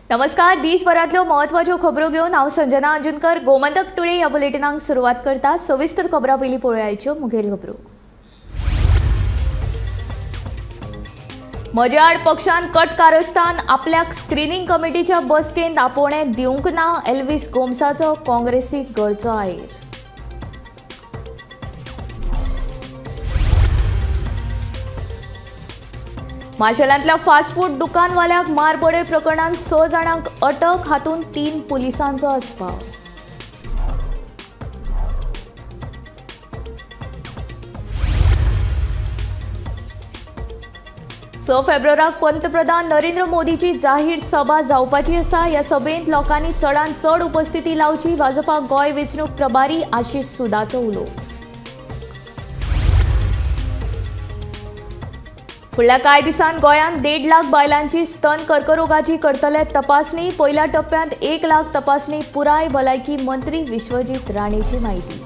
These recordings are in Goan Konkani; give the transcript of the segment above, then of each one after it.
नमस्कार, दिसभरांतल्यो महत्वाच्यो खबरो घेवन हांव संजना अंजुनकर गोमंतक टुडे ह्या बुलेटिनाक सुरवात करता। सविस्तर खबरां पयलीं पळोवयाच्यो मुखेल खबरो। म्हजे आड पक्षान कट कारस्थान, आपल्याक स्क्रिनींग कमिटीच्या बसकेंत आपोवणें दिवंक ना, एल्वीस गोम्साचो काँग्रेसीक गळचो आयर। माशेलांतल्या फास्ट फूड दुकानवाल्याक मारबडय प्रकरणांत 6 जाणांक अटक, हातूंत 3 पुलिसांचो आस्पाव। स फेब्रुवाराक पंतप्रधान नरेंद्र मोदीची जाहीर सभा जावपाची आसा। ह्या सभेंत लोकांनी चडांत चड उपस्थिती लावची, भाजपा गोंय वेंचणूक प्रभारी आशिष सुदाचो उलो। फुडल्या कांय दिसांत गोंयांत 1.5 लाख बायलांची स्तन कर्करोगाची करतले तपासणी, पयल्या टप्प्यांत 1 लाख तपासणी पुराय, भलायकी मंत्री विश्वजीत राणेची म्हायती।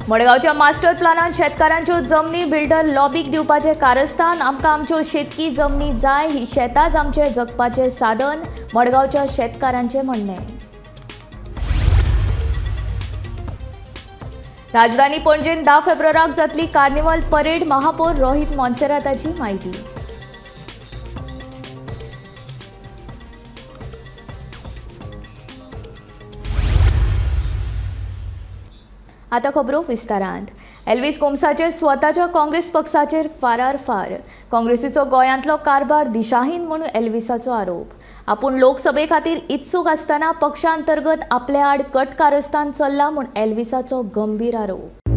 मडगांवच्या मास्टर प्लानान शेतकारांच्यो जमनी बिल्डर लॉबीक दिवपाचें कारस्थान, आमकां आमच्यो शेतकी जमनी जाय, ही शेतांच आमचें जगपाचें साधन, मडगांवच्या शेतकारांचें म्हणणें। राजधानी पणजेंत 10 फेब्रुवाराक जातली कार्निवल परेड, महापौर रोहित मोन्सेराताची म्हायती। आता खबरो विस्तारांत। एल्वीस गोम्साचेर स्वताच्या काँग्रेस पक्षाचेर फारार फार, काँग्रेसीचो गोंयांतलो कारभार दिशाहीन म्हूण एल्वीसाचो आरोप। आपूण लोकसभे खातीर इत्सूक आसतना पक्षांतर्गत आपल्या आड कट कारस्थान चल्ला म्हूण एल्वीसाचो गंभीर आरोप।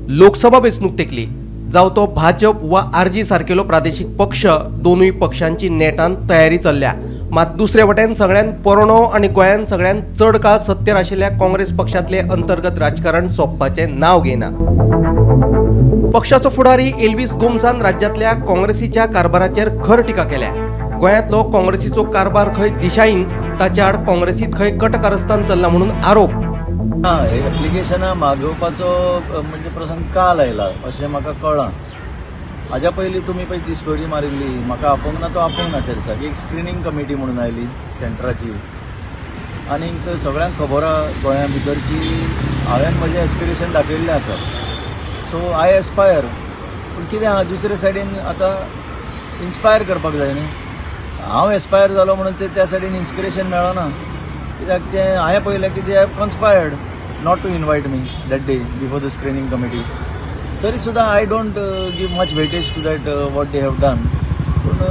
लोकसभा वेंचणूक तेकली, जावं तो भाजप वा आरजी सारकेलो प्रादेशीक पक्ष, दोनूय पक्षांची नेटान तयारी चल्ल्या। मात दुसरे वटेन सगळ्यान पोरणो आनी गोंयान सगळ्यान चड काळ सत्तेर आशिल्ल्या काँग्रेस पक्षांतले अंतर्गत राजकारण सोंपपाचें नांव घेना। पक्षाचो फुडारी एल्वीस गोम्सान राज्यांतल्या काँग्रेसीच्या कारभाराचेर खर टिका केल्या। गोंयांतलो काँग्रेसीचो कारभार खंय दिशाहीन, ताच्या आड काँग्रेसीत खंय कट कारस्थान चल्लां म्हणून आरोप। एप्लिकेशनां मागोवपाचो म्हणजे प्रसंग काल आयला अशें म्हाका कळ्ळां। हाज्या पयलीं तुमी पळय ती स्टोरी मारिल्ली, म्हाका आपोवंक ना तो आपोवंक ना त्या दिसाक एक स्क्रिनींग कमिटी म्हणून आयली सेंट्राची, आनीक सगळ्यांक खबर आहा गोंया भितर की हांवें म्हजें एस्पिरेशन दाखयल्लें आसा, सो I Aspire. पूण कितें आहा दुसरे सायडीन आतां इन्स्पायर करपाक जाय न्ही, हांव एस्पायर जालो म्हणून ते त्या सायडीन इन्स्पिरेशन मेळना, कित्याक तें हांवें पळयलें की they have conspired not to invite me that day before the screening committee. तरी सुद्दां I don't give much weightage to that what they have done. पूण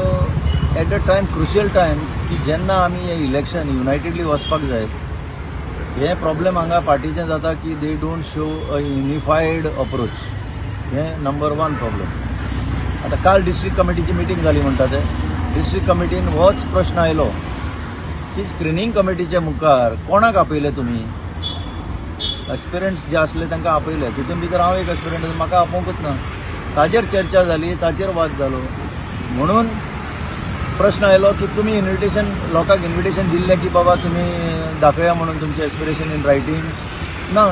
at the time, crucial time की जेन्ना आमी हें इलेक्शन युनायटेडली वचपाक जाय, हें प्रॉब्लेम हांगा पार्टीचें जाता की they don't show a unified approach, हें नंबर 1 प्रॉब्लेम। आतां काल डिस्ट्रिक्ट कमिटीची मिटींग जाली म्हणटा ते डिस्ट्रिक्ट कमिटीन होच प्रश्न आयलो की स्क्रिनींग कमिटीच्या मुखार कोणाक आपयले तुमी, एस्पिरंट्स जे आसले तांकां आपयले, तितून भितर हांव एक एस्पिरंट, म्हाका आपोवंकूच ना, ताजेर चर्चा जाली, ताचेर वाद जालो। म्हणून प्रश्न आयलो की तुमी इन्विटेशन लोकांक इन्विटेशन दिल्लें की बाबा तुमी दाखया म्हणून तुमचें एस्पिरेशन इन रायटींग ना,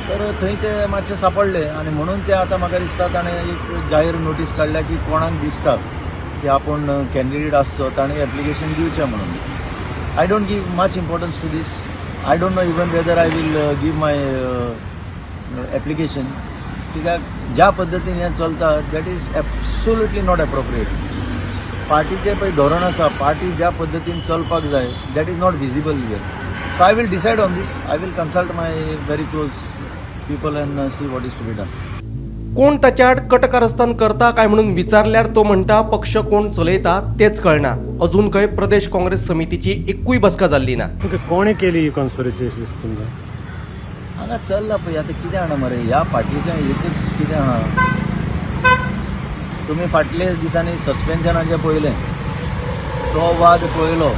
तर थंय ते मातशे सापडले आनी म्हणून ते आतां म्हाका दिसता ताणें एक जाहीर नोटीस काडल्या की कोणाक दिसता की आपूण कॅन्डिडेट आसचो ताणें एप्लिकेशन दिवचें म्हणून। I don't give much importance to this, I don't know even whether I will give my application, कित्याक ज्या पद्दतीन हें चलता that is absolutely not appropriate. पार्टीचें पळय धोरण आसा, पार्टी ज्या पद्दतीन चलपाक जाय that is not visible here. So I will decide on this, I will consult my very close people and see what is to be done. कोण ताच्या आड कट कारस्थान करता काय म्हणून विचारल्यार तो म्हणटा पक्ष कोण चलयता तेच कळना, अजून खंय प्रदेश काँग्रेस समितीची एकूय बसका जाल्ली ना। कोणें केली ही कॉन्स्पिरसी तुमकां? हांगा चल्ला पळय आतां कितें जाणा मरे, ह्या पार्टीचें एकूच कितें आहा, तुमी फाटले दिसांनी सस्पेन्शनाचें पळयलें, तो वाद पळयलो।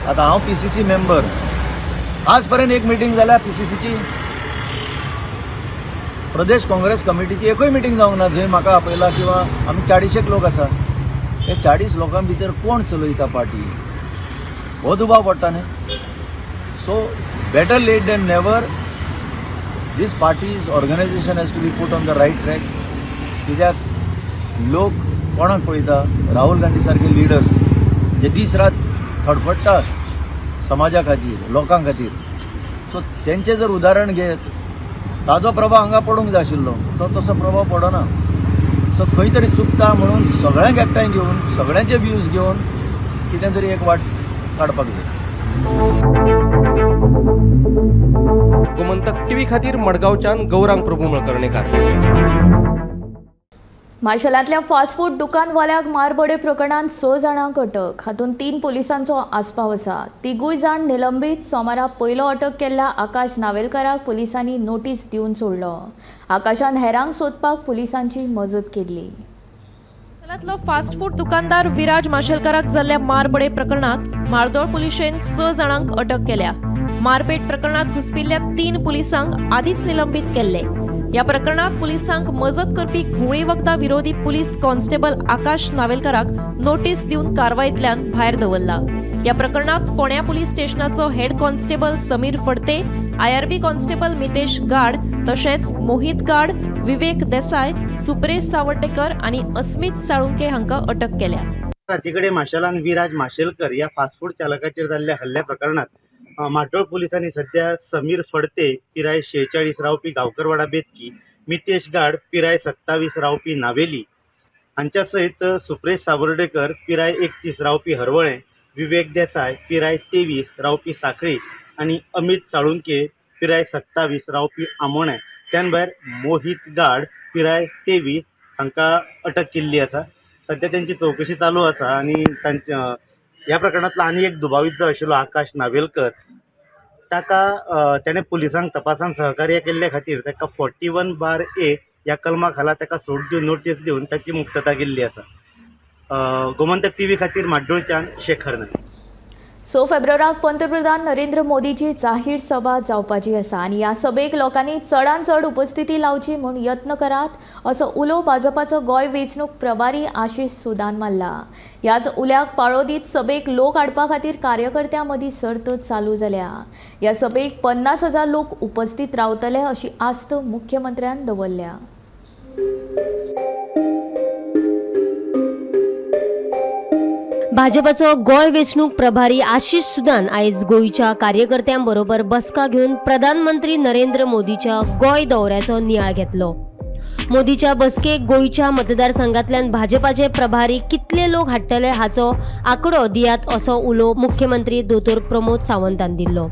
आतां हांव PCC member, आज पर्यंत एक मिटींग जाल्या PCCची, प्रदेश काँग्रेस कमिटीची एकूय मिटींग जावंक ना जंय म्हाका आपयला किंवा आमी 40 लोक आसा, हे 40 लोकां भितर कोण चलयता पार्टी हो दुबाव पडटा न्ही। So better late than never, this party's organisation has to be put on the right track, कित्याक लोक कोणाक पळयता? राहुल गांधी सारके लिडर्स जे दीस रात खडपडटात समाजा खातीर, लोकां खातीर. सो तेंचें जर उदाहरण घेत ताजो प्रभाव हांगा पडूंक जाय आशिल्लो, तो तसो प्रभाव पडना. सो खंय तरी चुकता म्हणून सगळ्यांक एकठांय घेवन सगळ्यांचे व्यूज घेवन कितें तरी एक वाट काडपाक जाय. गोमंतक टीव्ही खातीर मडगांवच्यान गौरांग प्रभू मळकर्णेकार. माशेलांतल्या फास्ट फूड दुकानवाल्याक मारबडे प्रकरणांत 6 जाणांक अटक. हातूंत 3 पुलिसांचो आस्पाव आसा. 3 जाण निलंबीत. सोमारा पयलो अटक केल्ल्या आकाश नावेलकाराक पुलिसांनी नोटीस दिवन सोडलो. आकाशान हेरांक सोदपाक पुलिसांची मजत केल्ली. माशेलांतलो फास्ट फूड दुकानदार विराज माशेलकाराक जाल्ल्या मारबडे प्रकरणांत मार्दोळ पुलिशेन 6 जाणांक अटक केल्या. मारपेट प्रकरणांत घुसपिल्ल्या 3 पुलिसांक आदींच निलंबीत केल्ले. ह्या प्रकरणात पुलिसांक मजत करपी घुंवळी वखदां विरोधी पुलीस कॉन्स्टेबल आकाश नावेलकाराक नोटीस दिवन कारवायेंतल्यान भायर दवरला. ह्या प्रकरणात फोंड्या police स्टेशनाचो head constable Sameer Phadte, IRB constable Mitesh Gad, तशेंच मोहित गाड, विवेक देसाय, सुप्रेश सावर्डेकर आनी अस्मित साळुंके हांकां अटक केल्या. राती कडेन माशेलान विराज माशेलकर ह्या फास्ट फूड चालकाचेर जाल्ल्या हल्ल्या प्रकरणात माड्डोळ पुलिसांनी सध्या समीर फडते पिराय 46 रावपी गांवकरवाडा बेतकी, मितेश गाड पिराय 27 रावपी नावेली हांच्या सयत सुप्रेश सावर्डेकर पिराय 31 रावपी हरवळें, विवेक देसाय पिराय 23 रावपी साखळी आनी अमित साळुंके पिराय 27 रावपी आमोणें, त्यान भायर मोहित गाड पिराय 23 हांकां अटक केल्ली आसा. सध्या तेंची चवकशी चालू आसा आनी तांच्या ह्या प्रकरणांतलो आनी एक दुबावीत जो आशिल्लो आकाश नावेलकर ताका तेणें पुलिसांक तपासान सहकार्य केल्ले खातीर ताका 41(A) ह्या कलमा खाला ताका सोड दिवन नोटीस दिवन ताची मुक्तता केल्ली आसा. गोमंतक टीव्ही खातीर माड्डोळच्यान शेखर नायक. 6 फेब्रुवाराक पंतप्रधान नरेंद्र मोदीची जाहीर सभा जावपाची आसा आनी ह्या सभेक लोकांनी चडान चड उपस्थिती लावची म्हूण यत्न करात असो उलो भाजपाचो गोंय वेंचणूक प्रभारी आशिष सुदान मारला. ह्याच उल्याक पाळो दीत सभेक लोक हाडपा खातीर कार्यकर्त्यां मदीं सर्त चालू जाल्या. ह्या सभेक 50,000 लोक उपस्थित रावतले अशी आस्त मुख्यमंत्र्यान दवरल्या. भाजपाचो गोंय वेंचणूक प्रभारी आशिष सुदान आयज गोंयच्या कार्यकर्त्यां बरोबर बसका घेवन प्रधानमंत्री नरेंद्र मोदीच्या गोंय दौऱ्याचो नियाळ घेतलो. मोदीच्या बसकेक गोंयच्या मतदारसंघांतल्यान भाजपाचे प्रभारी कितले लोक हाडटले हाचो आंकडो दियात असो उलो मुख्यमंत्री दोतोर प्रमोद सावंतान दिल्लो.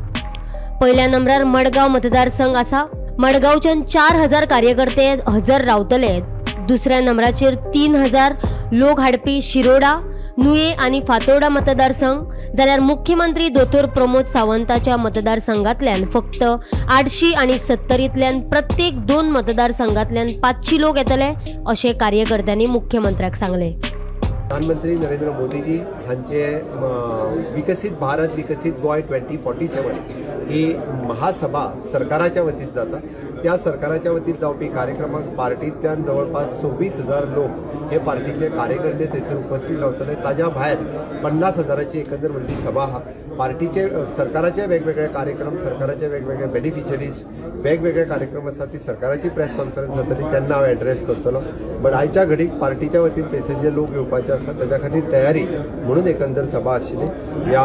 पयल्या नंबरार मडगांव मतदारसंघ आसा. मडगांवच्यान 4,000 कार्यकर्ते हजर रावतले. दुसऱ्या नंबराचेर 3,000 लोक हाडपी शिरोडा, नुये आनी फातोर्डा मतदारसंघ, जाल्यार मुख्यमंत्री दोतोर प्रमोद सावंताच्या मतदारसंघांतल्यान फक्त 800 आनी 70 प्रत्येक 2 मतदारसंघांतल्यान 500 लोक येतले अशें कार्यकर्त्यांनी मुख्यमंत्र्याक सांगलें. प्रधानमंत्री नरेंद्र मोदीजी हांचे विकसीत भारत विकसीत गोंय 2047 ही महासभा सरकाराच्या वतीन जाता. त्या सरकाराच्या वतीन जावपी कार्यक्रमाक पार्टींतल्यान जवळपास 26,000 लोक हे पार्टीचे कार्यकर्ते थंयसर उपस्थित रावतले. ताज्या भायर 50,000ची एकंदर व्हडली सभा आहा. पार्टीचे सरकाराचे वेगवेगळे कार्यक्रम, सरकाराचे वेगवेगळे बेनिफिशरीज, वेगवेगळे कार्यक्रम आसा. ती सरकाराची प्रेस कॉन्फरन्स जातली तेन्ना हांव एड्रेस करतलो. बट आयच्या घडीक पार्टीच्या वतीन थंयसर जे लोक येवपाचे आसा ताच्या खातीर तयारी म्हणून एकंदर सभा आशिल्ली. ह्या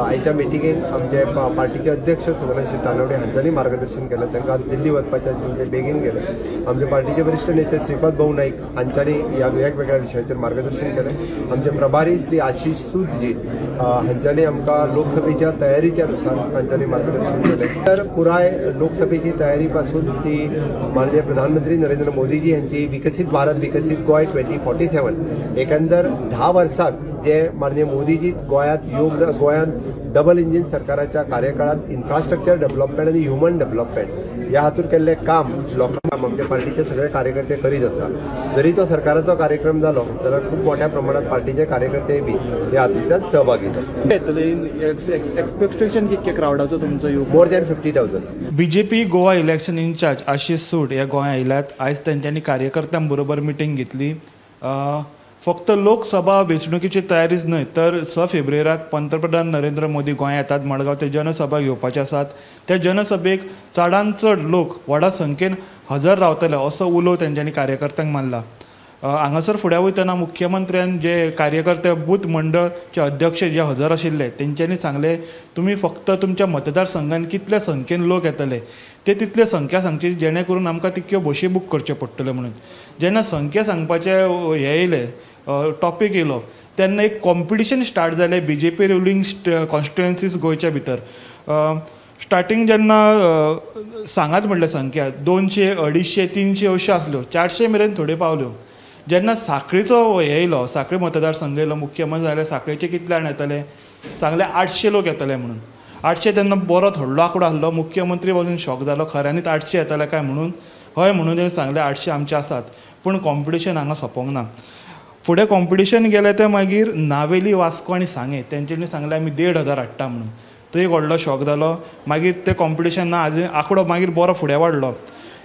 आयच्या मिटिंगेन आमचे पार्टीचे अध्यक्ष सदानंद तानवडे हांच्यांनी मार्गदर्शन केलें. तांकां दिल्ली वचपाचें आशिल्लें, ते बेगीन गेले. आमचे पार्टीचे वरिश्ठ नेते श्रीपाद भाऊ नाईक हांच्यांनी ह्या वेगवेगळ्या विशयाचेर मार्गदर्शन केलें. आमचे प्रभारी श्री आशिष सूदजी हांच्यांनी आमकां लोकसभेच्या तयारीच्या नुसार तांच्यांनी मार्गदर्शन केलें. तर पुराय लोकसभेची तयारी पासून ती माननीय प्रधानमंत्री नरेंद्र मोदीजी हांची विकसीत भारत विकसीत गोंय 2047 एकंदर 10 वर्साक जे माननीय मोदीजी गोंयांत योग गोंयांत डबल इंजीन सरकाराच्या कार्यकाळात इन्फ्रास्ट्रक्चर डेव्हलपमेंट आनी ह्युमन डेव्हलपमेंट ह्या हातूंत केल्लें काम लोकांक आमच्या पार्टीचे सगळे कार्यकर्ते करीत आसा. जरी तो सरकाराचो कार्यक्रम जालो जाल्यार खूब मोठ्या प्रमाणात पार्टीचे कार्यकर्ते बी ह्या हातूंतल्यान सहभागी जाले. एक्सपेक्टेशन कितके क्रावडाचो तुमचो? More than 50,000. BJP Goa election incharge Ashish Sood ह्या गोंया आयल्यात. आयज तेंच्यांनी कार्यकर्त्यां बरोबर मिटींग घेतली. फक्त लोकसभा वेंचणुकेची तयारीच न्हय तर 6 फेब्रुवाराक पंतप्रधान नरेंद्र मोदी गोंयांत येतात. मडगांव ते जनसभा घेवपाचे आसात. त्या जनसभेक चडान चड लोक व्हडा संख्येन हजर रावतले असो उलो तेंच्यांनी कार्यकर्त्यांक मारला. हांगासर फुडें वयतना मुख्यमंत्र्यान जे कार्यकर्ते बूथ मंडळचे अध्यक्ष जे हजर आशिल्ले तेंच्यांनी सांगलें तुमी फक्त तुमच्या मतदारसंघान कितल्या संख्येन लोक येतले ते तितले संख्या सांगची जेणे करून आमकां तितक्यो बशी बूक करच्यो पडटल्यो म्हणून. जेन्ना संख्या सांगपाचें हें येयलें टॉपीक येयलो तेन्ना एक कॉम्पिटिशन स्टार्ट जालें बीजेपी रुलिंग कॉन्स्टिट्युएन्सीज गोंयच्या भितर. स्टार्टींग जेन्ना सांगात म्हटलें संख्या 200, 250, 300 अश्यो आसल्यो, 400 मेरेन थोड्यो पावल्यो. जेन्ना साखळीचो हे येयलो, साखळी मतदारसंघ येयलो, मुख्यमंत्री जाले साखळीचे कितले जाण येतले सांगले 800 लोक येतले म्हणून. 800 तेन्ना बरो व्हडलो आंकडो आसलो. मुख्यमंत्री वचून शॉक जालो, खऱ्यांनीच 800 येतले काय म्हणून. हय म्हणून तेणें सांगलें 800 आमचे आसात, पूण कॉम्पिटिशन हांगा सोंपोंक ना. फुडें कॉम्पिटिशन गेलें तें मागीर नावेली, वास्को आनी सांगें तेंच्यांनी सांगलें आमी 1500 हाडटा म्हणून. तो एक व्हडलो शॉक जालो. मागीर तें कॉम्पिटिशन ना, आजून आंकडो मागीर बरो फुडें वाडलो.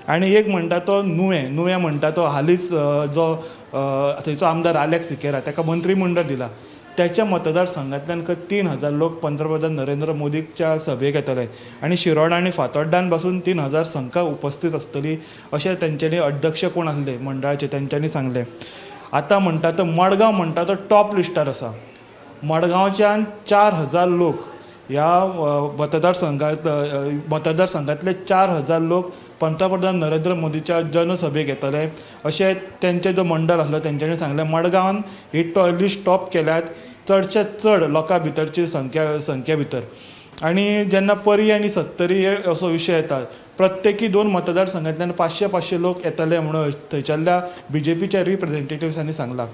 आनी एक म्हणटा तो नुवें, नुवें म्हणटा तो हालींच जो थंयचो आमदार आलेक्स सिकेरा ताका मंत्रीमंडळ दिला, त्याच्या मतदारसंघांतल्यान 3000 लोक पंतप्रधान नरेंद्र मोदीच्या सभेक येतले आनी शिरोडा आनी फातोड्डान पासून 3000 संख्या उपस्थित आसतली अशें तेंच्यांनी अध्यक्ष कोण आसले मंडळाचे तेंच्यांनी सांगलें. आतां म्हणटा तो मडगांव म्हणटा तो टॉप लिस्टार आसा. मडगांवच्यान 4000 लोक ह्या मतदारसंघांतले 4000 लोक पंतप्रधान नरेंद्र मोदीच्या जनसभेक येतले अशें तेंचें जो मंडळ आसलो तेंच्यांनी सांगलें. मडगांवान ही लिस्ट टॉप केल्यात चडच्या चड लोकां भितरची संख्या भितर. आनी जेन्ना परी आनी सत्तरी हे असो विशय येता, प्रत्येकी 2 मतदारसंघांतल्यान 500-500 लोक येतले म्हणून थंयच्याल्या बीजेपीच्या रिप्रेझेंटेटिव्सांनी सांगलां.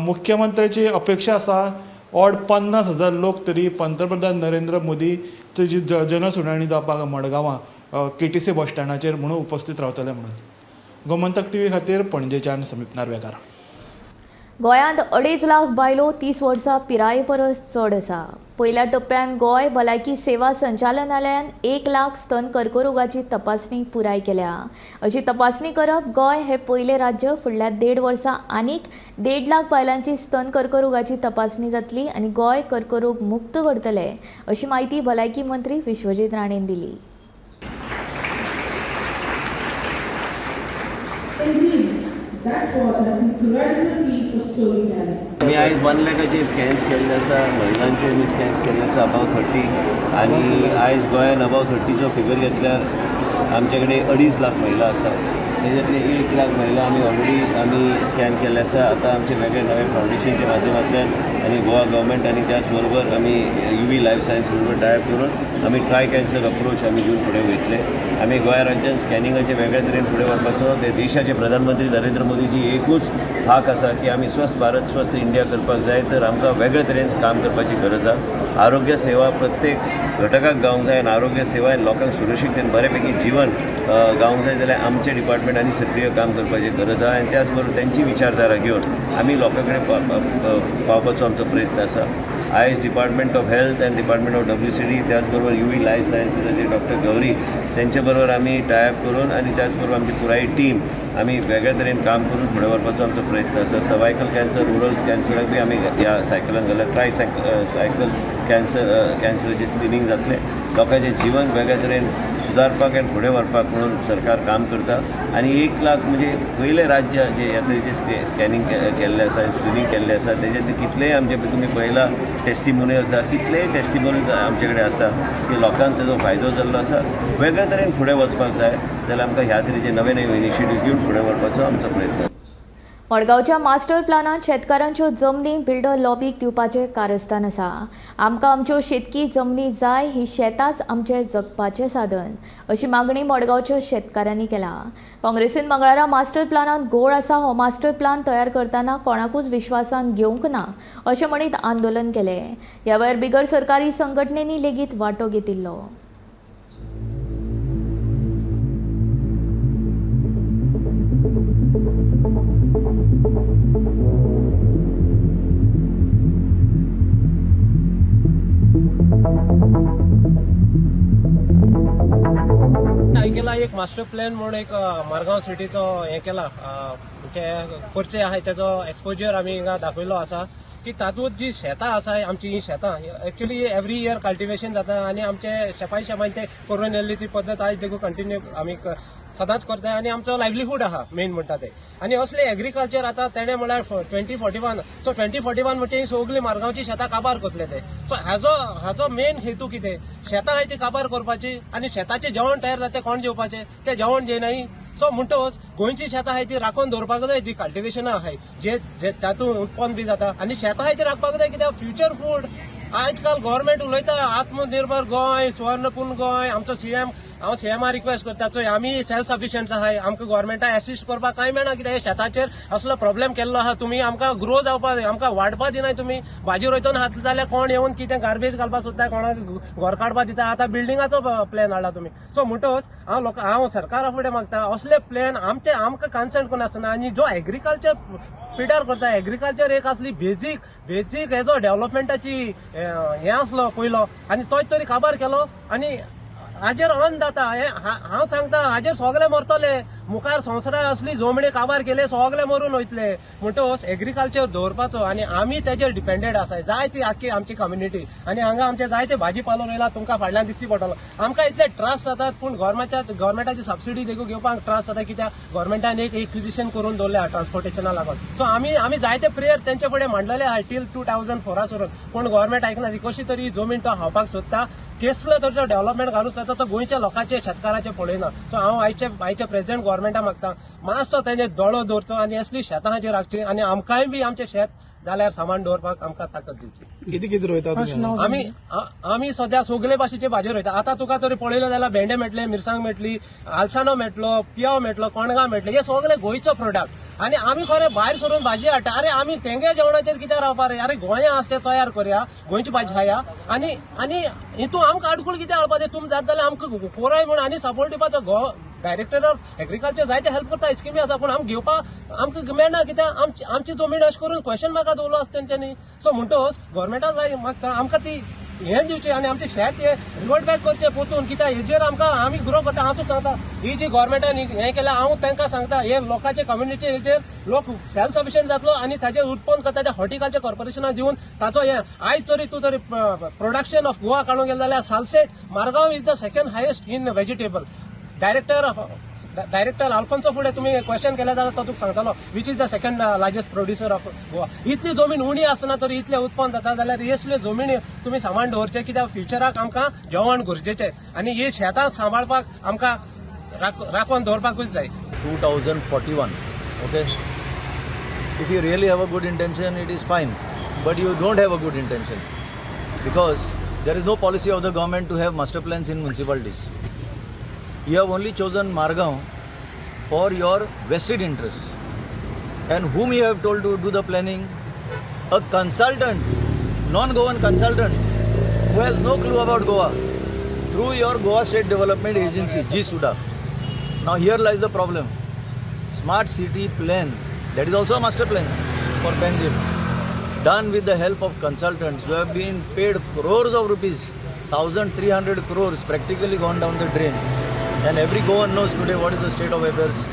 मुख्यमंत्र्याची अपेक्षा आसा ऑड 50,000 लोक तरी पंतप्रधान नरेंद्र मोदीची जी जनसुनावणी जावपाक मडगांवां KTC बस स्टँडाचेर म्हणून उपस्थित रावतले म्हणून. गोमंतक टीव्ही खातीर पणजेच्यान समीप नार्वेकार. गोंयांत 2.5 लाख बायलो 30 वर्सां पिराये परस चड आसा. पयल्या टप्प्यान गोंय भलायकी सेवा संचालनालयान 1 लाख स्तन कर्करोगाची तपासणी पुराय केल्या. अशी तपासणी करप गोंय हे पयलें राज्य. फुडल्या 1.5 वर्सां आनीक 1.5 लाख बायलांची स्तन कर्करोगाची तपासणी जातली आनी गोंय कर्करोग मुक्त करतले अशी म्हायती भलायकी मंत्री विश्वजीत राणेन दिली. आमी आयज 1 लाखाचे स्कॅन्स केल्ले आसा, महिलांचे आमी स्कॅन्स केल्ले आसा अबाव 30, आनी आयज गोंयान अबाव 30चो फिगर घेतल्यार आमचे कडेन 2.5 लाख महिला आसा. तेज्यातले 1 लाख महिला आमी ऑलरेडी आमी स्कॅन केल्ले आसा. आतां आमचे वेगळे नवे फावंडेशनच्या माध्यमांतल्यान आनी गोवा गव्हर्मेंट आनी त्याच बरोबर आमी UV life science बरोबर टायप करून आमी ट्राय कॅन्सर अप्रोच आमी घेवन फुडें वयतले. आमी गोंया राज्यान स्कॅनिंगाचे वेगळ्या तरेन फुडें व्हरपाचो ते देशाचे प्रधानमंत्री नरेंद्र मोदीजी एकूच हाक आसा की आमी स्वस्थ भारत स्वस्थ इंडिया करपाक जाय, तर आमकां वेगळे तरेन काम करपाची गरज आसा. आरोग्य सेवा प्रत्येक घटकाक गावंक जाय आनी आरोग्य सेवा लोकांक सुरक्षीत बरे पैकी जीवन गावंक जाय जाल्यार आमचे डिपार्टमेंट आनी सक्रीय काम करपाची गरज आसा. आनी त्याच बरोबर तेंची विचारधारा घेवन आमी लोकां कडेन पावपाचो आमचो प्रयत्न आसा. आयज department of health and department of WCD त्याच बरोबर UV life सायन्सीसाचे डॉक्टर गौरी तेंचे बरोबर आमी टायप करून आनी त्याच बरोबर आमची पुराय टीम आमी वेगळ्या तरेन काम करून फुडें व्हरपाचो आमचो प्रयत्न आसा. सर्वायकल कॅन्सर, ओरल कॅन्सराक बी आमी ह्या सायकलान घाल्यार ट्राय सायकल कॅन्सराचें स्क्रिनींग जातलें. लोकांचें जीवन वेगळ्या तरेन सुदारपाक आनी फुडें व्हरपाक म्हणून सरकार काम करता. आनी 1 लाख म्हणजे पयलें राज्य जे ह्या तरेचें स्कॅनिंग केल्लें आसा, स्क्रिनींग केल्लें आसा. तेजें कितलेय आमचे तुमी पळयला टेस्टिमोनियल आसा, कितलेय टेस्टिमोनियल आमचे कडेन आसा की लोकांक तेजो फायदो जाल्लो आसा. वेगळ्या तरेन फुडें वचपाक जाय जाल्यार आमकां ह्या तरेचे नवे नवे इनिशिएटीव घेवन फुडें व्हरपाचो आमचो प्रयत्न. मडगांवच्या मास्टर प्लानांत शेतकारांच्यो जमनी बिल्डर लॉबीक दिवपाचें कारस्थान आसा. आमकां आमच्यो शेतकी जमनी जाय, ही शेतांच आमचें जगपाचें साधन अशी मागणी मडगांवच्या शेतकारांनी केला. काँग्रेसीन मंगळारा मास्टर प्लानांत घोळ आसा, हो मास्टर प्लान तयार करतना कोणाकूच विश्वासान घेवंक ना अशें म्हणीत आंदोलन केलें. ह्या वेळार बिगर सरकारी संघटनेनी लेगीत वांटो घेतिल्लो. केला एक मास्टर प्लॅन म्हणून एक मारगांव सिटीचो हे केला, ते करचे आहाय तेजो एक्सपोजर आमी हिंगा दाखयलो आसा. की तातूंत जी शेतां आसा आमची, ही शेतां एक्चुअली एवरी इयर कल्टिवेशन जाता आनी आमचे शेपाय शेपान ते करून येयल्ली ती पद्दत आयज देखून कंटिन्यू आमी सदांच करता आनी आमचो लायवलीहूड आहा मेन म्हणटा ते. आनी असले एग्रीकल्चर आतां तेणें म्हळ्यार 2041, सो 2041 म्हणजे ही सगळी मारगांवची शेतां काबार करतले ते. सो हाजो मेन हेतू कितें, शेतां आहाय ती काबार करपाची आनी शेताचें जेवण तयार जाता तें कोण जेवपाचें, तें जेवण जेयनाय. सो म्हणटकच गोंयची शेतां आहाय ती राखून दवरपाक जाय, जी कल्टिवेशनां आहाय जे जे तातूंत उत्पन्न बी जाता आनी शेतां आहाय ती राखपाक जाय कित्याक फ्युचर फूड. आजकाल गव्हर्मेंट उलयता आत्मनिर्भर गोंय, सुवर्णपूर्ण गोंय. आमचो सीएम, हांव सीएमा रिक्वेस्ट करता चोय आमी सेल्फ सफिशियंट आहाय, आमकां गव्हर्मेंटा एसिस्ट करपाक कांय मेळना कित्याक हे शेताचेर असलो प्रॉब्लेम केल्लो आहा. तुमी आमकां ग्रो जावपाक, आमकां वाडपा दिनाय. तुमी भाजी रोयतन हात जाल्यार कोण येवन कितें गार्बेज घालपाक सोदता, कोणाक घर काडपाक दिता. आतां बिल्डिंगाचो प्लॅन हाडला तुमी. सो म्हणटकच हांव लोकां, हांव सरकारा फुडें मागता असले प्लॅन आमचे आमकां कन्सर्न करून आसना. आनी जो एग्रीकल्चर पिडार करता, एग्रीकल्चर एक असली बेजीक बेजीक हेजो डेव्हलपमेंटाची हें आसलो पयलो आनी तोच तरी काबार केलो आनी हाजेर अन्न जाता. हें हांव सांगता, हाजेर सगळे मरतले मुखार संवसारा असली जमणी काबार केले सगळे मरून वयतले. म्हणटकच एग्रीकल्चर दवरपाचो आनी आमी तेजेर डिपेंडेड आसाय जाय ती आख्खी आमची कम्युनिटी. आनी हांगा आमचे जायते भाजी पालो रोयला, तुमकां फाटल्यान दिसती पडटलो. आमकां इतले त्रास जातात पूण गव्हर्मेंटाची सबसिडी देखून घेवपाक त्रास जाता कित्याक गव्हर्मेंटान एक एक्विजिशन करून दवरल्या ट्रान्सपोर्टेशना लागून. सो आमी जायते प्रेयर तेंचे फुडें मांडलेले आहाय टील 2004 सोडून, पूण गव्हर्मेंट आयकना. ती कशी तरी जमीन तो खावपाक सोदता, केसलो तर डेव्हलपमेंट घालूंक सोदता तो गोंयच्या लोकांचे शेतकाराचे पळयना. सो हांव आयचे प्रेजिडेंट गव्हर्मेंटा मागता मातसो तेंचे दोळो दवरचो आनी असली शेतां हाचेर राखची आनी आमकांय बी आमचें शेत जाल्यार सामान दवरपाक आमकां ताकद दिवची. कितें कितें रोयता आमी? आमी सद्या सगळे भाशेचे भाजी रोयता. आतां तुका तरी पळयलें जाल्यार भेंडे मेळटले, मिरसांग मेळटली, आलसाणो मेळटलो, पियाव मेळटलो, कणगां मेळटले, हे सगळे गोंयचो प्रोडक्ट. आनी आमी खरें भायर सरून भाजी हाडटा. अरे आमी तेंगे जेवणाचेर कित्याक रावपा रे? अरे गोंया आसा तें तयार करया, गोंयची भाजी खाया आनी आनी हितून आमकां आडखळ कित्याक हाडपाचें? तुमी जात जाल्यार आमकां कोराय म्हूण आनी सपोर्ट दिवपाचो. डायरेक्टर ऑफ एग्रीकल्चर जायते हेल्प करता, स्किमी आसा पूण आमकां घेवपाक आमकां मेळना कित्याक आमची जमीन अशें करून क्वेश्चन मार्का दवरलो आसा तेंच्यांनी. सो म्हणटकच गव्हर्मेंटाक मागता आमकां ती हें दिवचें आनी आमचें शेत हें रिवर्ट बॅक करचें पोतून कित्याक हेजेर आमकां आमी ग्रो करता. हांव तुका सांगता ही जी गव्हर्मेंटान हें केलें, हांव तांकां सांगता हे लोकांचे कम्युनिटी हेजेर लोक सेल्फ सफिशियंट जातलो आनी ताजेर उत्पन्न करता त्या हॉर्टिकल्चर कॉर्पोरेशनाक दिवन ताचो हें आयज तरी तूं तरी प्रोडक्शन ऑफ गोवा काडूंक गेलें जाल्यार Salcete Margao is the second highest in vegetable. Director Alfonso फुडें तुमी क्वेश्चन केलें जाल्यार तो तुका सांगतलो which is the second largest producer of Goa. इतली जमीन उणी आसना तरी इतलें उत्पन्न जाता जाल्यार असल्यो जमिनी तुमी सांबाळून दवरचें कित्याक फ्युचराक आमकां जेवण गरजेचें आनी ही शेतां सांबाळपाक आमकां राखून दवरपाकूच जाय. 2041, okay. If you really have a good intention it is fine, but you don't have a good intention because there is no policy of the government to have master plans in municipalities. You have only chosen Margao for your vested interests, and whom you have told to do the planning? A consultant, non-Goan consultant who has no clue about Goa, through your Goa State Development Agency, GSUDA. Now here lies the problem. Smart city plan, that is also a master plan for Panjim, done with the help of consultants who have been paid crores of rupees, 1,300 crores practically gone down the drain. And every Goan knows today what is the state of affairs.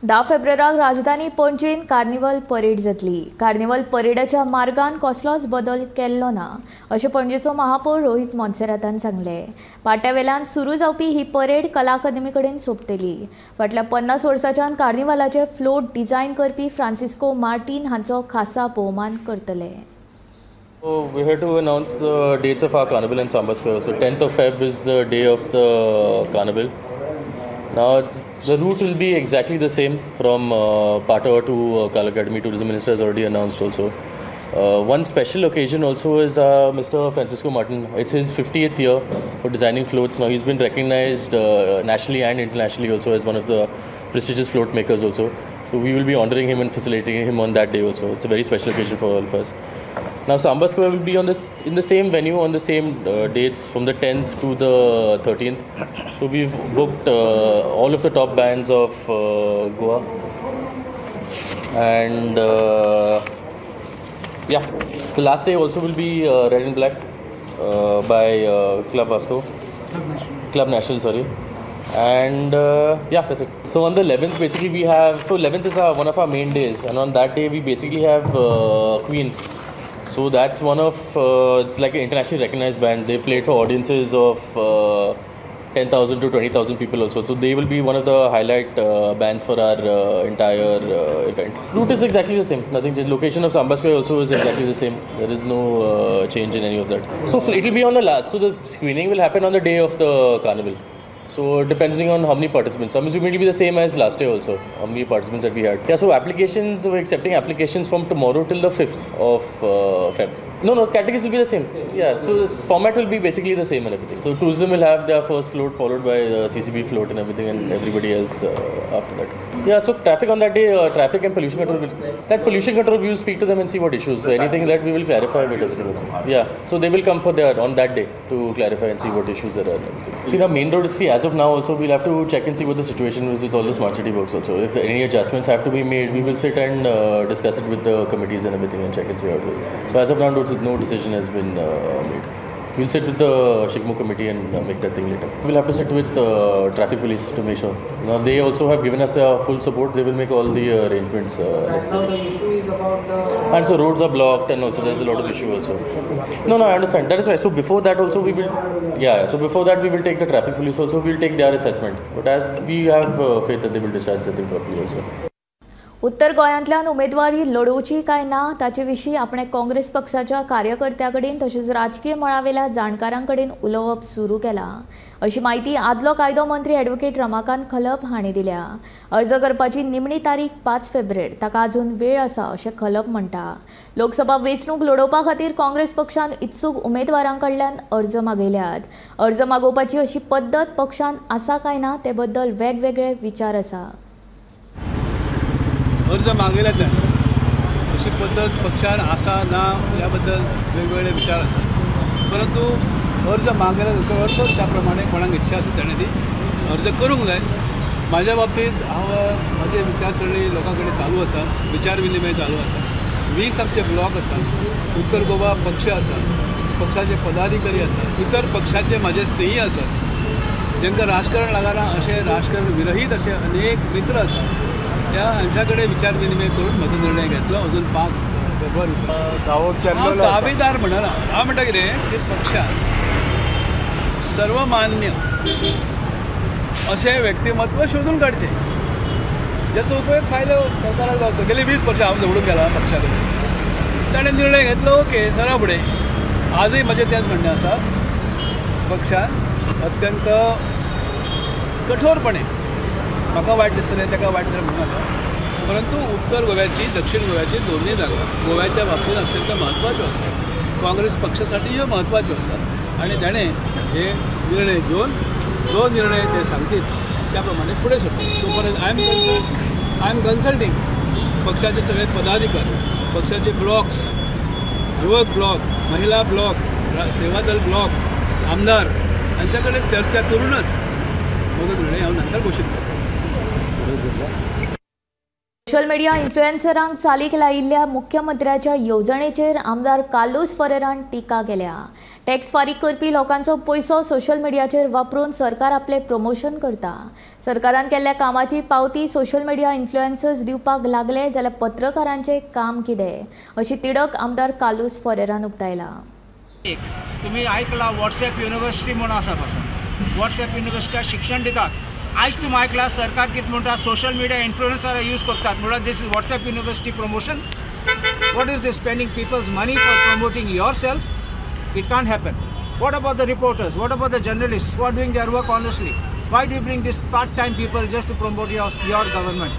10 फेब्रुवाराक राजधानी पणजेन कार्निवल परेड जातली. कार्निवल परेडाच्या मार्गान कसलोच बदल केल्लो ना अशें पणजेचो महापौर रोहित मोन्सेरातान सांगलें. पाट्यावेल्यान सुरू जावपी ही परेड कला अकादमी कडेन सोंपतली. फाटल्या 50 वर्सांच्यान कार्निवालाचे फ्लोट डिझायन करपी फ्रांसिस्को मार्टीन हांचो खासा भोवमान करतले. So we're here to announce the dates of our carnival in Samba Square. So 10th of Feb is the day of the carnival. Now the route will be exactly the same from Patawa to Kala Academy. Tourism Minister has already announced also. One special occasion also is Mr. Francisco Martin. It's his 50th year for designing floats. Now he's been recognized nationally and internationally also as one of the prestigious float makers also. So we will be honoring him and facilitating him on that day also. It's a very special occasion for all of us. Now Samba Square will be on this in the same venue on the same dates from the 10th to the 13th. So we've booked all of the top bands of Goa, and yeah, the last day also will be Red and Black by Club Vasco, Club National, sorry. And yeah, that's it. So on the 11th, basically we have, so 11th is one of our main days, and on that day we basically have Queen. So that's one of it's like an internationally recognized band. They played for audiences of 10,000 to 20,000 people also. So they will be one of the highlight bands for our entire event. Route is exactly the same. Nothing changed. Location of Samba Square also is exactly the same. There is no change in any of that. So it will be on the last. So the screening will happen on the day of the carnival. So depending on how many participants, I'm assuming it will be the same as last year also, how many participants that we had. Yeah, so applications, we're accepting applications from tomorrow till the 5th of Feb. No, categories will be the same. Yeah, so this format will be basically the same and everything. So tourism will have their first float followed by the CCB float and everything, and everybody else after that. Yeah, so traffic on that day, traffic and pollution control. That pollution control, we will speak to them and see what issues. So anything that we will clarify with everything also. Yeah, so they will come for their on that day to clarify and see what issues there are and everything. See, the main road, see, as of now also, we'll have to check and see what the situation is with all the smart city works also. If any adjustments have to be made, we will sit and discuss it with the committees and everything and check and see how it goes. So as of now, no decision has been made. We'll sit with the Shigmo committee and make that thing later. We'll have to sit with traffic police to make sure. Now they also have given us their full support. They will make all the arrangements necessary. Now the issue is about the... And so roads are blocked and also there's a lot of issue also. No, I understand. That is why. So before that also we will... Yeah, so before that we will take the traffic police also. We'll take their assessment. But as we have faith that they will discharge the thing properly also. उत्तर गोंयांतल्यान उमेदवारी लढोवची काय ना ताचे विशीं आपणे काँग्रेस पक्षाच्या कार्यकर्त्यां कडेन तशेंच राजकीय मळावेल्या जाणकारां कडेन उलोवप सुरू केलां अशी म्हायती आदलो कायदो मंत्री ॲडव्होकेट रमाकांत खलप हांणी दिल्या. अर्ज करपाची निमणी तारीख 5 फेब्रुवारी, ताका अजून वेळ आसा अशें खलप म्हणटा. लोकसभा वेंचणूक लढोवपा खातीर काँग्रेस पक्षान इत्सूक उमेदवारां कडल्यान अर्ज मागयल्यात. अर्ज मागोवपाची अशी पद्दत पक्षान आसा काय ना ते बद्दल वेगवेगळे विचार आसा. अर्ज मागयला अशी पद्दत पक्षान आसा ना ह्या बद्दल वेगवेगळे विचार आसात, परंतु अर्ज मागयला ताचो अर्थ त्या प्रमाणे कोणाक इच्छा आसा ताणें ती अर्ज करूंक जाय. म्हाज्या बाबतींत हांव म्हजे विचारसरणी लोकां कडेन चालू आसा, विचार विनिमय चालू आसा. 20 आमचे ब्लॉक आसा, उत्तर गोवा पक्ष आसा, पक्षाचे पदाधिकारी आसा, इतर पक्षाचे म्हाजे स्नेही आसात, जांकां राजकारण लागना अशें राजकारण विरहीत अशे अनेक मित्र आसात. त्या हांच्या कडेन विचार विनिमय करून म्हजो निर्णय घेतलो. अजून 5 फेब्रुवारी हांव दावेदार म्हणना. हांव म्हणटा कितें की पक्षान सर्वमान्य अशें व्यक्तिमत्व शोधून काडचें ज्याचो उपयोग फायदो सरकाराक जावचो. गेली 20 वर्सां हांव झगडून गेला पक्षा कडेन, ताणें निर्णय घेतलो ओके सरा फुडें. आजूय म्हजें तेंच म्हणणें आसा, पक्षान अत्यंत कठोरपणे, म्हाका वायट दिसतलें ताका वायट दिसलें म्हणूं नाका, परंतु उत्तर गोव्याची दक्षिण गोव्याची दोन्ही जागा गोव्याच्या बाबतीत अत्यंत म्हत्वाच्यो आसा, काँग्रेस पक्षासाठी ह्यो म्हत्वाच्यो आसा आनी ताणें हे निर्णय घेवन जो निर्णय ते सांगतील त्या प्रमाणे फुडें सरता. सो पर्यंत I am consulting पक्षाचे सगळे पदाधिकारी, पक्षाचे ब्लॉक्स, युवक ब्लॉक, महिला ब्लॉक, सेवादल ब्लॉक, आमदार हांच्या कडेन चर्चा करूनच म्हजो निर्णय हांव नंतर घोशीत करतलो. सोशल मिडिया इन्फ्लुएन्सरांक चालीक लायिल्ल्या मुख्यमंत्र्याच्या येवजणेचेर आमदार कार्लुस फरेरान टिका केल्या. टॅक्स फारीक करपी लोकांचो पयसो सोशल मिडियाचेर वापरून सरकार आपलें प्रमोशन करता. सरकारान केल्ल्या कामाची पावती सोशल मिडिया इन्फ्लुएन्सर्स दिवपाक लागले जाल्यार पत्रकारांचें काम कितें अशी तिडक आमदार कार्लुस फरेरान उक्तायला. एक तुमी आयकला वॉट्सएप युनिवर्सिटी म्हणून आसा, पासून वॉट्सएप युनिवर्सिटी शिक्षण दितात. आयज तुमी आयकला सरकार कितें म्हणटा, सोशल मिडिया इन्फ्लुएन्सर यूज करतात म्हणल्यार this is WhatsApp university promotion. What is this spending people's money for promoting yourself? It can't happen. What about the reporters? What about the journalist who are doing their work honestly? Why do you bring this part time people just to promote your government?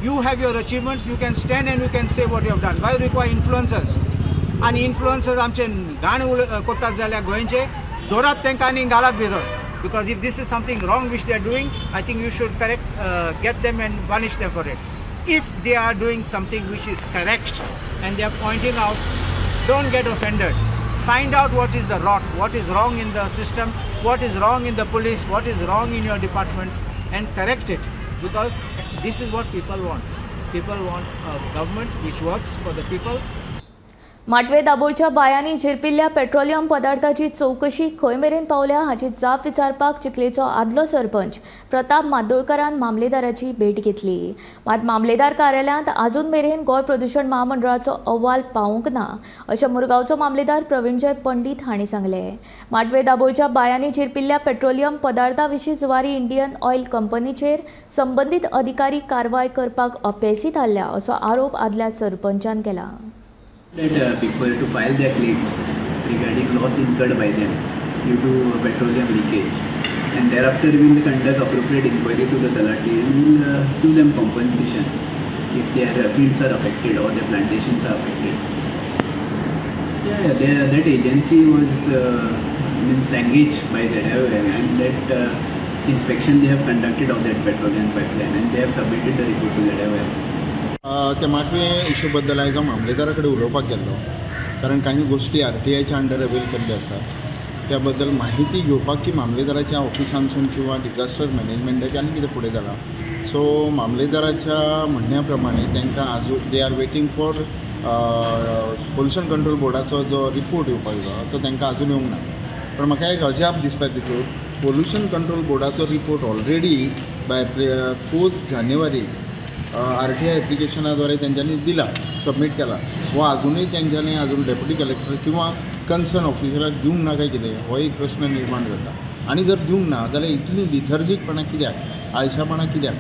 You have your achievements, you can stand and you can say what you have done. Why require influencers? आनी इन्फ्लुएन्सर्स आमचे घाण करतात जाल्यार गोंयचे दवरात तांकां आनी घालात भितर. Because if this is something wrong which they are doing, I think you should correct, get them and punish them for it. If they are doing something which is correct and they are pointing out, don't get offended. Find out what is the rot, what is wrong in the system, what is wrong in the police, what is wrong in your departments, and correct it. Because this is what people want. People want a government which works for the people. माटवे दाबोळच्या बायांनी झिरपिल्ल्या पेट्रोलियम पदार्थाची चवकशी खंय मेरेन पावल्या हाची जाप विचारपाक चिखलेचो आदलो सरपंच प्रताप मादोळकरान मामलेदाराची भेट घेतली. मात मामलेदार कार्यालयांत आजून मेरेन गोंय प्रदूशण महामंडळाचो अहवाल पावूंक ना अशें मुरगांवचो मामलेदार प्रवीणजय पंडीत हांणी सांगलें. माटवे दाबोळच्या बायांनी झिरपिल्ल्या पेट्रोलियम पदार्था विशीं जुवारी इंडियन ऑयल कंपनीचेर संबंदीत अधिकारी कारवाय करपाक अपेसी थारल्या असो आरोप आदल्या सरपंचान केला. That people to file their claims regarding loss incurred by them due to petroleum leakage, and thereafter we will conduct appropriate inquiry to the Talati and we will give them compensation if their fields are affected or their plantations are affected. Yeah, that agency was engaged by the and that inspection they have conducted of that petroleum pipeline and they have submitted the report to the ZAWL. त्या माटवे इशू बद्दल आयज हांव मामलेदारा कडेन उलोवपाक गेल्लो, कारण काही गोश्टी आर.टी.आयच्या अंडर अवेल केल्ल्यो आसा त्या बद्दल माहिती घेवपाक की मामलेदाराच्या ऑफिसांतसून किंवा डिजास्टर मॅनेजमेंटाचें आनी कितें फुडें जालां. सो मामलेदाराच्या म्हणण्या प्रमाणे तांकां आजून they are waiting for pollution control बोर्डाचो जो रिपोर्ट येवपाक जाय तो तांकां आजून येवंक ना. पण म्हाका एक अजाप दिसता तितून पोल्युशन कंट्रोल बोर्डाचो रिपोर्ट ऑलरेडी बाय 4 जानेवारी आर.टी.आय एप्लिकेशनाद्वारे तेंच्यांनी दिला, सबमीट केला व अजूनय तेंच्यांनी अजून डेप्युटी कलेक्टर किंवा कन्सर्न ऑफिसराक दिवंक ना काय कितें हो एक प्रश्न निर्माण जाता. आनी जर दिवंक ना जाल्यार इतली लिथर्जीकपणां कित्याक, आळशापणां कित्याक,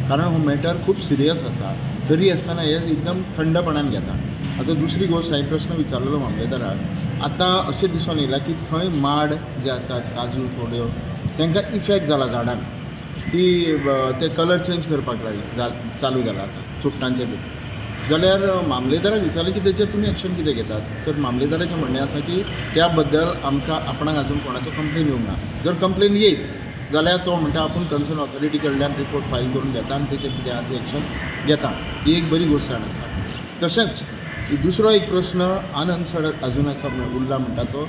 कारण हो मॅटर खूब सिरियस आसा तरी आसतना हे एकदम थंडपणान घेता. आतां दुसरी गोश्ट हांवें प्रश्न विचारलेलो मामलेदाराक, आतां अशें दिसून येयलां की थंय माड जे आसात काजू थोड्यो तांकां इफेक्ट जाला झाडांक, की ते कलर चेंज करपाक लागले चालू जाला आतां चुट्टांचे बी. जाल्यार मामलेदाराक विचारलें की तेचेर तुमी एक्शन कितें घेतात, तर मामलेदाराचें म्हणणें आसा की त्या बद्दल आमकां आपणाक अजून कोणाचो कंप्लेन येवंक ना, जर कंप्लेन येयत जाल्यार तो म्हणटा आपूण कन्सर्न ऑथॉरिटी कडल्यान रिपोर्ट फायल करून घेता आनी तेचेर कितें आहा ती एक्शन घेता. ही एक बरी गोश्ट आसा. तशेंच दुसरो एक प्रश्न अनआन्सर्ड अजून आसा उरला म्हणटा तो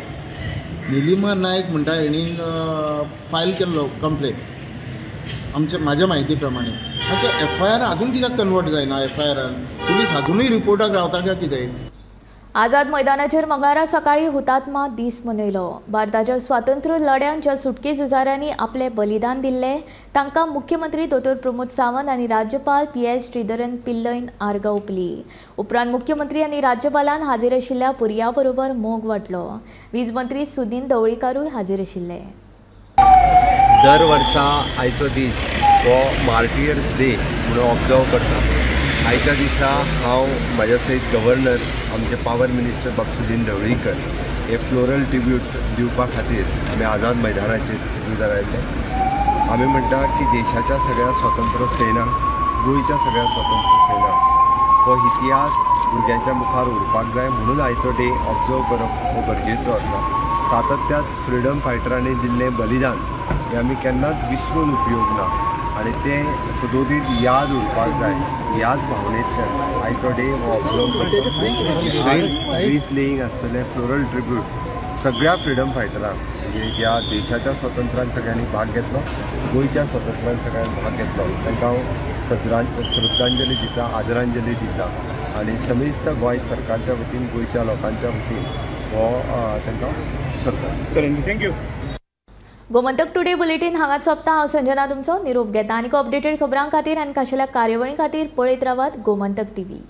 निलिमा नायक म्हणटा हेणीन फायल केल्लो कंप्लेन आमच्या म्हाज्या म्हायती प्रमाणे. आतां एफ.आय.आर अजून कित्याक कन्वर्ट जायना, एफ.आय.आरान पुलीस अजुनूय रिपोर्टाक रावता काय कितें. आझाद मैदानाचेर मंगळारा सकाळी हुतात्मा दीस मनयलो. भारताच्या स्वातंत्र्य लढ्यान ज्या सुटके झुजाऱ्यांनी आपले बलिदान दिल्ले तांकां मुख्यमंत्री दोतोर प्रमोद सावंत आनी राज्यपाल पी.एस. श्रीधरन पिल्लईन आर्गां ओंपली. उपरांत मुख्यमंत्री आनी राज्यपालान हाजीर आशिल्ल्या भुरग्यां बरोबर मोग वांटलो. वीज मंत्री सुदीन ढवळीकारूय हाजीर आशिल्ले. दर वर्सा आयचो दीस हो मार्टियर्स डे म्हणून ऑब्जर्व करता. आयच्या दिसा हांव म्हाज्या सयत गव्हर्नर आमचे पावर मिनिस्टर बाब सुदीन ढवळीकर हे फ्लोरल ट्रिब्यूट दिवपा खातीर आमी आझाद मैदानाचेर जुजार आयिल्ले. आमी म्हणटा की देशाच्या सगळ्या स्वतंत्र सेना, गोंयच्या सगळ्या स्वतंत्र सेना हो इतिहास भुरग्यांच्या मुखार उरपाक जाय म्हणून आयचो डे ऑब्जर्व करप हो गरजेचो आसा. सातत्यात फ्रिडम फायटरांनी दिल्लें बलिदान हें आमी केन्नाच विसरून उपयोग ना आनी तें सदोदीत याद उरपाक जाय. ह्याच भावनेंतल्यान आयचो डे हो ऑब्जर्व करता. व्रीथ लेईंग आसतलें, फ्लोरल ट्रिब्यूट सगळ्या फ्रिडम फायटरांक, म्हणजे ज्या देशाच्या स्वातंत्र्यान सगळ्यांनी भाग घेतलो, गोंयच्या स्वातंत्र्यान सगळ्यांनी भाग घेतलो, तांकां हांव श्रद्धांजली दिता, आदरांजली दिता आनी समेस्त गोंय सरकारच्या वतीन, गोंयच्या लोकांच्या वतीन हो तांकां सरकार. Thank you. Gomantak today bulletin हांगा सोंपता. हांव संजना तुमचो निरोप घेता. आनीक अपडेटेड खबरां खातीर आनी खाशेल्या कार्यावळी खातीर पळयत रावात गोमंतक टीव्ही.